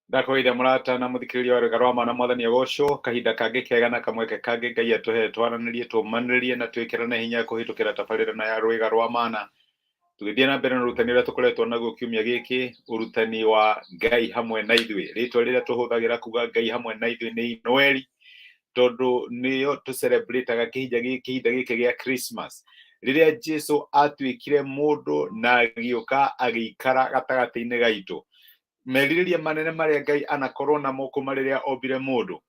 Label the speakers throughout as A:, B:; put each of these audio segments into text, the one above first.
A: Ndakũgeithia mũrata na mũthikĩrĩria wa rwĩga rwa ma na Mwathani agocwo. Kahinda kangĩ kega na kamweke kangĩ Ngai atũhe twaranĩrie, tũmanĩrĩrie na twĩkĩrane hinya kũhĩtũkĩra tabarĩra ĩno ya rwĩga rwa mana. Tũgĩthiĩ na mbere na ũrutani ũrĩa tũkoretwo naguo kiumia gĩkĩ, ũrutani wa Ngai hamwe na ithuĩ. Rĩtwa rĩrĩa tũhũthagĩra kuga Ngai hamwe na ithuĩ nĩ Noeli, tondũ nĩyo tũcelebrataga kĩhinda gĩkĩ gĩa Christmas. Rĩrĩa Jesu atuĩkire mũndũ na agĩũka agĩikara gatagatĩ-inĩ gaitũ. Merirĩria manene marĩa Ngai anakorwo namo kuma rĩrĩa ombire mũndũ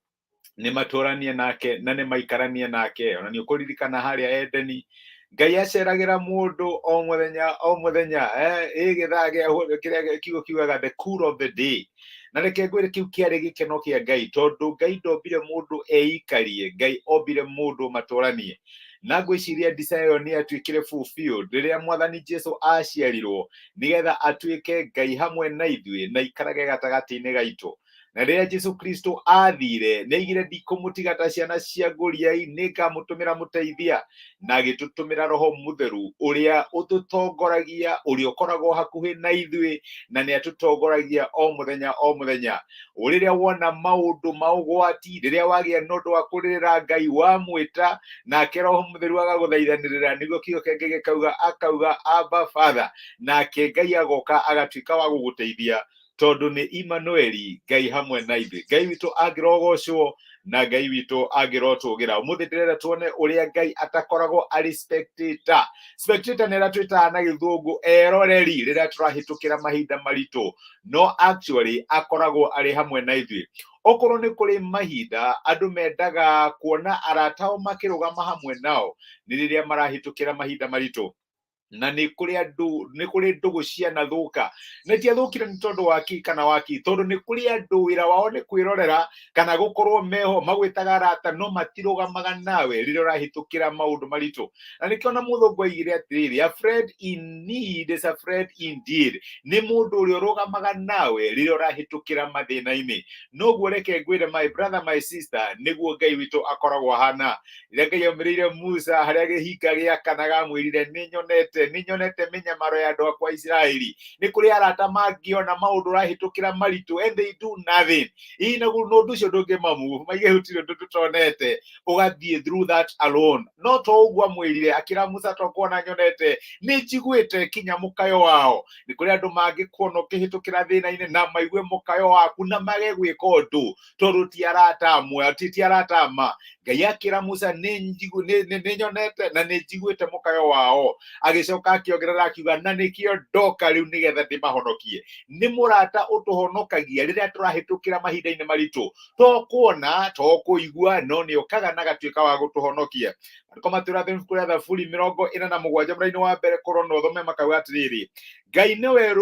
A: nĩ matũranie nake na nĩ maikaranie nake. Ona nĩ ũkũririkana harĩa Edeni Ngai aceragĩra mũndũ o mũthenya o mũthenya, ĩ gĩthaa gĩa kĩrĩa kiugo kiugaga the cool of the day. Na reke ngwĩre kĩu kĩarĩ gĩkeno kĩa Ngai, tondũ Ngai ndombire mũndũ eikarie, Ngai ombire mũndũ matũranie. Na ngwĩciria ndisa ĩyo nĩ yatuĩkire fulfilled rĩrĩa Mwathani Jesu aciarirwo, nĩgetha atuĩke Ngai hamwe na ithuĩ na aikarage gatagatĩ-inĩ gaitũ. Na rĩrĩa Jesu Kristo athire, nĩ aigire ndikũmũtiga ta ciana cia ngũriai, nĩ ngamũtũmĩra mũteithia, na agĩtũtũmĩra Roho Mũtheru ũrĩa ũtũtongoragia, ũrĩa ũkoragwo hakuhĩ na ithuĩ, na nĩ atũtongoragia o mũthenya o mũthenya. Rĩrĩa wona maũndũ ma ũgwati, rĩrĩa wagĩa na ũndũ wa kũrĩrĩra Ngai, wamwĩta, nake Roho Mũtheru agagũthaithanĩrĩra, nĩguo kiugo kĩa Ngai gĩkauga, akauga Abba Father, nake Ngai agoka agatuĩka wa gũgũteithia, tondũ nĩ Immanueli, Ngai hamwe na ithuĩ. Ngai witũ angĩrogocwo na Ngai witũ angĩrotũgĩra. Ũmũthĩ ndĩrenda tuone ũrĩa Ngai atakoragwo arĩ spectator. Spectator nĩ arĩa twĩtaga na gĩthũngũ eroreri rĩrĩa tũrahĩtũkĩra mahinda maritũ, no actually akoragwo arĩ hamwe na ithuĩ. Okorwo nĩ kũrĩ mahinda andũ mendaga kuona arata ao makĩrũgama hamwe nao, nĩ rĩrĩa marahĩtũkĩra mahinda maritũ. Na nĩ kũrĩ andũ, nĩ kũrĩ ndũgũ cianathũka, na itiathũkire nĩ tondũ wa kĩ kana wa kĩ, tondũ nĩ kũrĩ andũ wĩra wao nĩ kwĩrorera kana gũkorwo meho magwĩtaga arata, no matirũgamaga nawe rĩrĩa ũrahĩtũkĩra maũndũ maritũ. Na nĩkĩo na mũthũngũ aigire atĩrĩrĩ, a friend in need is a friend indeed. Nĩ mũndũ ũrĩa ũrũgamaga nawe rĩrĩa ũrahĩtũkĩra mathĩna-inĩ. Noguo reke ngwĩre, my brother, my sister, nĩguo Ngai witũ akoragwo ahana. Rĩrĩa Ngai aumĩrĩire Musa harĩa gĩhinga gĩakanaga, amwĩrire, nĩ nyonete mĩnyamaro ya andũ akwa Isiraeli. Nĩ kũrĩ arata mangĩona maũndũ ũrahĩtũkĩra maritũ and they do nothing. Ii naguo ũndũ ũcio ndũngĩmamove, maige gũtirĩ ũndũ tũtonete, ũgathiĩ through that alone. No to ũguo amwĩrire, akĩra Musa, to kuona nyonete, nĩ njiguĩte kinya mũkayo wao. Nĩ kũrĩ andũ mangĩkuona ũkĩhĩtũkĩra thĩna-inĩ na maigue mũkayo waku na mage gwĩka ũndũ, tondũ ti arata amwe, ti arata ma. Ngai akĩra Musa, nĩ nyonete na nĩ njiguĩte mũkayo wao. Agĩcoka akĩongerera akiuga, na nĩkĩo ndoka rĩu nĩgetha ndĩmahonokie. Nĩ mũrata ũtũhonokagia rĩrĩa tũrahĩtũkĩra mahinda-inĩ maritũ. To kuona, to kũigua, no nĩ okaga na agatuĩka wa gũtũhonokia. Maandĩko matwĩra thĩinĩ ibuku rĩa Thaburi 47 mũraini wa mbere, kũrona ũthome, makauga atĩrĩrĩ, Ngai nĩwe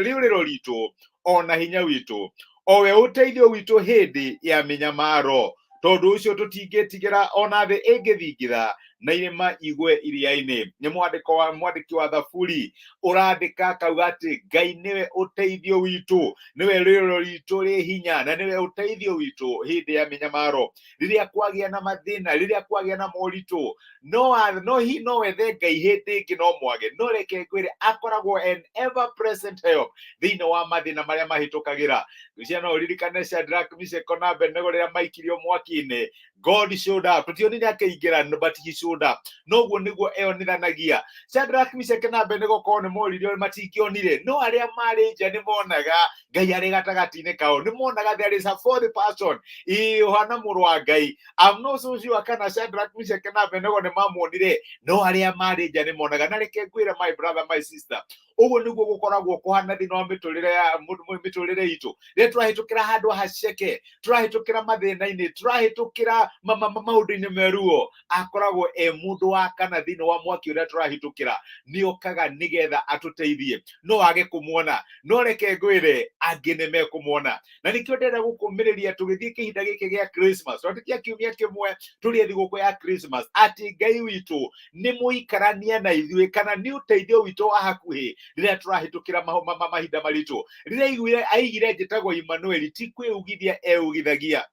A: rĩũrĩro ritũ ona hinya witũ, o we ũteithio witũ hĩndĩ ya mĩnyamaro. Tondũ ũcio tũtingĩtigĩra ona thĩ ĩngĩthingitha na irĩma igwe iria-inĩ. Nĩ mwandĩko wa mwandĩki wa Thaburi ũrandĩka akauga atĩ Ngai nĩwe ũteithio witũ, nĩwe rĩũrĩro ritũ rĩ hinya, na nĩwe ũteithio witũ hĩndĩ ya mĩnyamaro. Rĩrĩa kwagĩa na mathĩna, rĩrĩa kwagĩa na moritũ, no hi no wethe Ngai hĩndĩ ĩngĩ no mwage, no reke ngwĩre akoragwo an ever present help thĩinĩ wa mathĩna marĩa mahĩtũkagĩra. Ngwĩciria no ũririkane Shadrach, Meshach na Abednego rĩrĩa maikirio mwaki-inĩ, God showed up. Tũtionire akĩingĩra, but he showed up. Noguo nĩguo eyonithanagia. Shadrach, Meshach na Abednego korwo nĩ moririo matingĩonire, no arĩa marĩ nja nĩ monaga Ngai arĩ gatagatĩ-inĩ kao, nĩ monaga there is a fourth person, ĩ ũhana mũrũ wa Ngai. I'm not so sure kana Shadrach, Meshach na Abednego nĩ mamuonire, no arĩa marĩ nja nĩ monaga. Na reke ngwĩre, my brother, my sister, ũguo nĩguo gũkoragwo kũhana thĩinĩ wa mĩtũrĩre ya mĩtũrĩre itũ. Rĩrĩa tũrahĩtũkĩra handũ haceke, tũrahĩtũkĩra mathĩna-inĩ, tũrahĩtũkĩra maũndũ-inĩ meruo, akoragwo e mũndũ wa kana thĩinĩ wa mwaki ũrĩa tũrahĩtũkĩra. Nĩ okaga nĩgetha atũteithie. No age kũmuona, no reke ngwĩre angĩ nĩ mekũmuona. Na nĩkĩo ndĩrenda gũkũmĩrĩria tũgĩthiĩ kĩhinda gĩkĩ gĩa Christmas, twatikia kiumia kĩmwe tũrĩe thigũkũ ya Christmas, atĩ Ngai witũ nĩ mũikarania na ithuĩ, kana nĩ ũteithio witũ wa hakuhĩ rĩrĩa tũrahĩtũkĩra mahinda maritũ. Rĩrĩa aigire njĩtagwo Emmanuel, ti kwĩugithia eugithagia.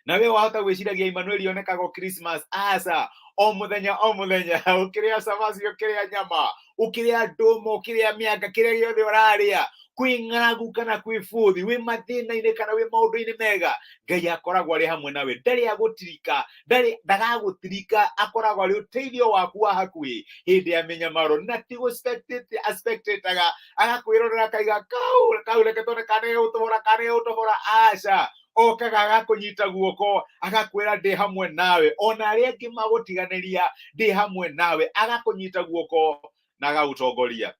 A: Na we wahota gwĩciragia Emmanuel yonekaga o Christmas. Aca, O muthenya o muthenya, ũkĩrĩa cabaci, ũkĩrĩa nyama, ũkĩrĩa ndũma, ũkĩrĩa mĩanga, kĩrĩa gĩothe ũrarĩa, kwĩ ng'aragu kana kwĩ bũthi, wĩ mathĩna-inĩ kana wĩ maũndũ-inĩ mega, Ngai akoragwo arĩ hamwe nawe. Ndarĩ agũtirika, ndarĩ ndagagũtirika, akoragwo arĩ ũteithio waku wa hakuhĩ hĩndĩ ya mĩnyamaro. Na ti gũspectataga, agakwĩrorera akaiga kau kau, reke tuone kana nĩgũtobora, kana nĩgũtobora. Aca, okaga agakũnyita guoko, agakwĩra ndĩ hamwe nawe, ona arĩa angĩ magũtiganĩria, ndĩ hamwe nawe. Agakũnyita guoko na agagũtongoria.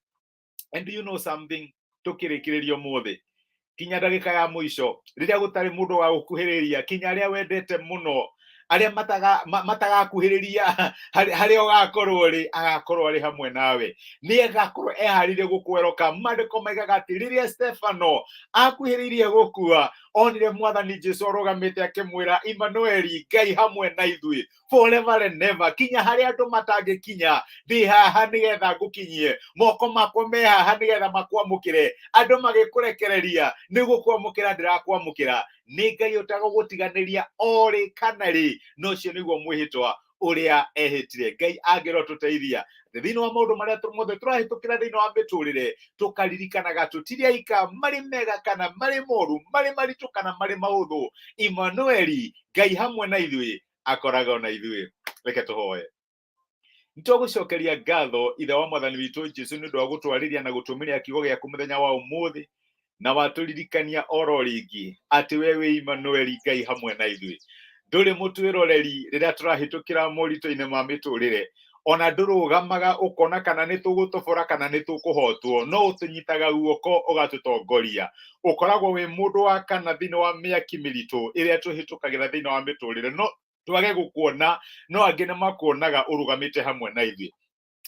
A: And do you know something? Tukĩrĩkĩrĩria ũmũthĩ, kinya ndagĩka ya mũico, rĩrĩa gũtarĩ mũndũ wa gũkuhĩrĩria, kinya arĩa wendete mũno, arĩa matagakuhĩrĩria harĩa ũgakorwo rĩ, agakorwo arĩ hamwe nawe. Nĩ agakorwo eharĩirie gũkweroka. Maandĩko maigaga atĩ rĩrĩa Stefano akuhĩrĩirie gũkua, onire Mwathani Jesu arũgamĩte akĩmwĩra, "Imanueli, Ngai hamwe na ithuĩ forever and ever." Kinya harĩa andũ matangĩkinya, ndĩ haha nĩgetha ngũkinyie. Moko makwa me haha nĩgetha makwamũkĩre. Andũ magĩkũrekereria, nĩ gũkwamũkĩra ndĩrakwamũkĩra. Nĩ Ngai ũtagũgũtiganĩria o rĩ kana rĩ, na ũcio nĩguo mwĩhĩtwa ũrĩa ehĩtire. Ngai angĩrotũteithia atĩ thĩinĩ wa maũndũ marĩa mothe tũrahĩtũkĩra thĩinĩ wa mĩtũrĩre, tũkaririkanaga tũtirĩ aika, marĩ mega kana marĩ moru, marĩ maritũ kana marĩ mahũthũ, Imanueli, Ngai hamwe na ithuĩ, akoragwo na ithuĩ. Reke tũhoe. Nĩtwagũcokeria ngatho, Ithe wa Mwathani witũ Jesu, nĩ ũndũ wa gũtwarĩria na gũtũmĩria kiugo gĩaku mũthenya wa ũmũthĩ, na watũririkania oro rĩngĩ atĩ we wĩ Imanueli, Ngai hamwe na ithuĩ. Ndũrĩ mũtwĩroreri rĩrĩa tũrahĩtũkĩra moritũ-inĩ ma mĩtũrĩre, ona ndũrũgamaga ũkona kana nĩ tũgũtobora kana nĩ tũkũhotwo, no ũtũnyitaga guoko ũgatũtongoria. Ũkoragwo wĩ mũndũ wa kana thĩinĩ wa mĩaki mĩritũ ĩrĩa tũhĩtũkagĩra thĩinĩ wa mĩtũrĩre. No twage gũkuona, no angĩ nĩ makuonaga ũrũgamĩte hamwe na ithuĩ.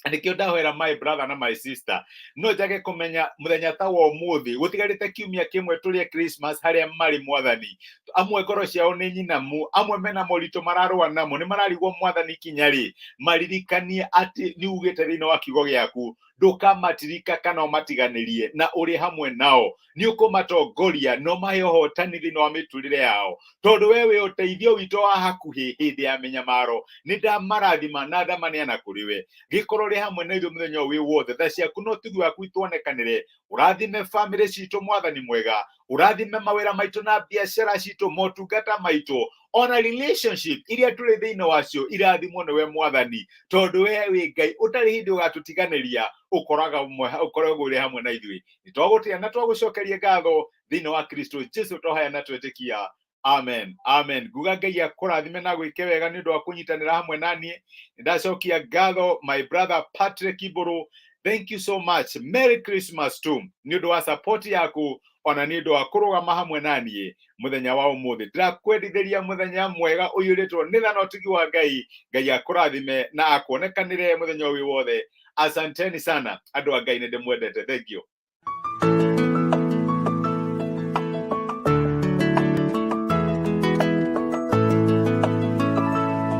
A: Nĩkĩo ndahoera my brother na my sister, no njage kũmenya mũthenya ta wa ũmũthĩ, gũtigarĩte kiumia kĩmwe tũrĩe Christmas, harĩa marĩ Mwathani, amwe ngoro ciao nĩ nyinamu, amwe mena moritũ mararũa namo, nĩ mararigwo Mwathani kinya rĩ. Maririkanie atĩ nĩ ugĩte thĩinĩ wa kiugo gĩaku ndũkamatirika kana ũmatiganĩrie, na ũrĩ hamwe nao, nĩ ũkũmatongoria na ũmahe ũhotani thĩinĩ wa mĩtũrĩre yao, tondũ we wĩ ũteithio witũ wa hakuhĩ hĩndĩ ya mĩnyamaro. Nĩ ndamarathima na ndamaneana kũrĩ we. Gĩkorwo ũrĩ hamwe na ithuĩ mũthenya ũyũ wĩ wothe, tha ciaku na ũtugi waku ituonekanĩre. Ũrathime bamĩrĩ citũ, Mwathani mwega. Ũrathime mawĩra maitũ na biacara citũ, motungata maitũ, ona relationship iria tũrĩ thĩinĩ wacio irathimwo nĩwe Mwathani, tondũ we wĩ Ngai ũtarĩ hĩndĩ ũgatũtiganĩria, ũkoragwo ũrĩ hamwe na ithuĩ. Nĩ twagũtĩa na twagũcokeria ngatho thĩinĩ wa Kristo Jesu, tũhaya na twetĩkia, amen, amen. Nguga Ngai akũrathime na gwĩke wega nĩ ũndũ wa kũnyitanĩra hamwe na niĩ. Ndacokia ngatho my brother Patrick Iburu, thank you so much. Merry Christmas too, nĩ ũndũ wa support yaku, ona nĩ ũndũ wa kũrũgama hamwe na niĩ mũthenya wa ũmũthĩ. Ndĩrakwendithĩria mũthenya mwega ũiyũrĩtwo nĩ tha na ũtugi wa Ngai. Ngai akũrathime na akuonekanĩre mũthenya ũyũ wothe. Asanteni sana, andũ a Ngai, nĩ ndĩmwendete. Thank you.